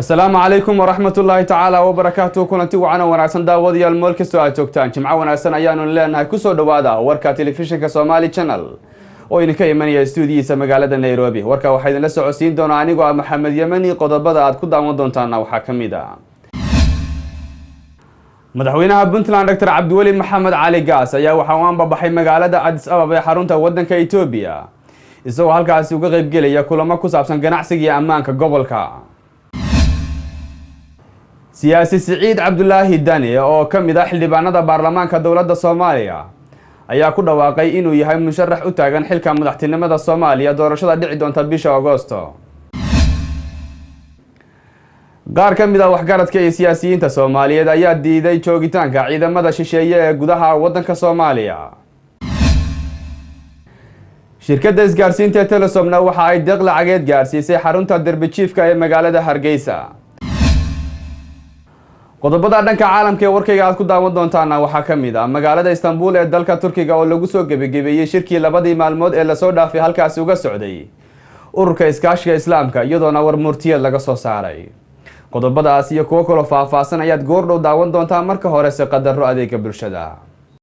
Asalaamu calaykum waraxmatullaahi tacaala wabarakaatu. Kulanti wacan oo wanaagsan daawadayaal, meel kastoo aad joogtaan, jimco wanaagsan ayaanu leenahay. Kusoo dhawaada warka telefishinka Somali Channel oo idinka imanaya stuudiyiisa magaalada Nairobi. Warka waxaa idinla socodsiin doonaa anigoo ah Maxamed Yemani. Qodobada aad ku daawan doontaana waxaa ka mid ah: Madaxweynaha Puntland Doctor Cabdiweli Maxamed Cali Gaas ayaa waxaa u anbabaxay magaalada Addis Ababa ee xarunta wadanka Etoobiya, isagoo halkaasi uga qeybgelaya kulamo ku saabsan ganacsiga iyo ammaanka gobolka. Siyaasi Siciid Cabdulaahi Dani oo ka mid ah xildhibaanada baarlamaanka dowladda Soomaaliya ayaa ku dhawaaqay inuu yahay musharax u taagan xilka madaxtinimada Soomaaliya doorashada dhici doonta bisha Agosto. Qaar ka mid ah waxgaradka iyo siyaasiyiinta Soomaaliyeed ayaa diiday joogitaanka ciidamada shisheeye ee gudaha waddanka Soomaaliya. Shirkadda isgaarsiinta Telesomna waxa ay deeq lacageed gaarsiisay xarunta derbijiifka ee magaalada Hargeysa. Qodobada dhanka caalamka ee warkayga aad ku daawan doontaana waxaa ka mid ah: magaalada Istanbul ee dalka Turkiga oo lagu soo gebagebeeyey shirkii labadii maalmood ee lasoo dhaafay halkaasi uga socday Ururka Iskaashiga Islaamka, iyadoona war murtiyeed laga soo saaray. Qodobadaas iyo kuwo kaloo faahfaahsan ayaad goordhow daawan doontaa. Marka horese qadaro adeega bulshada.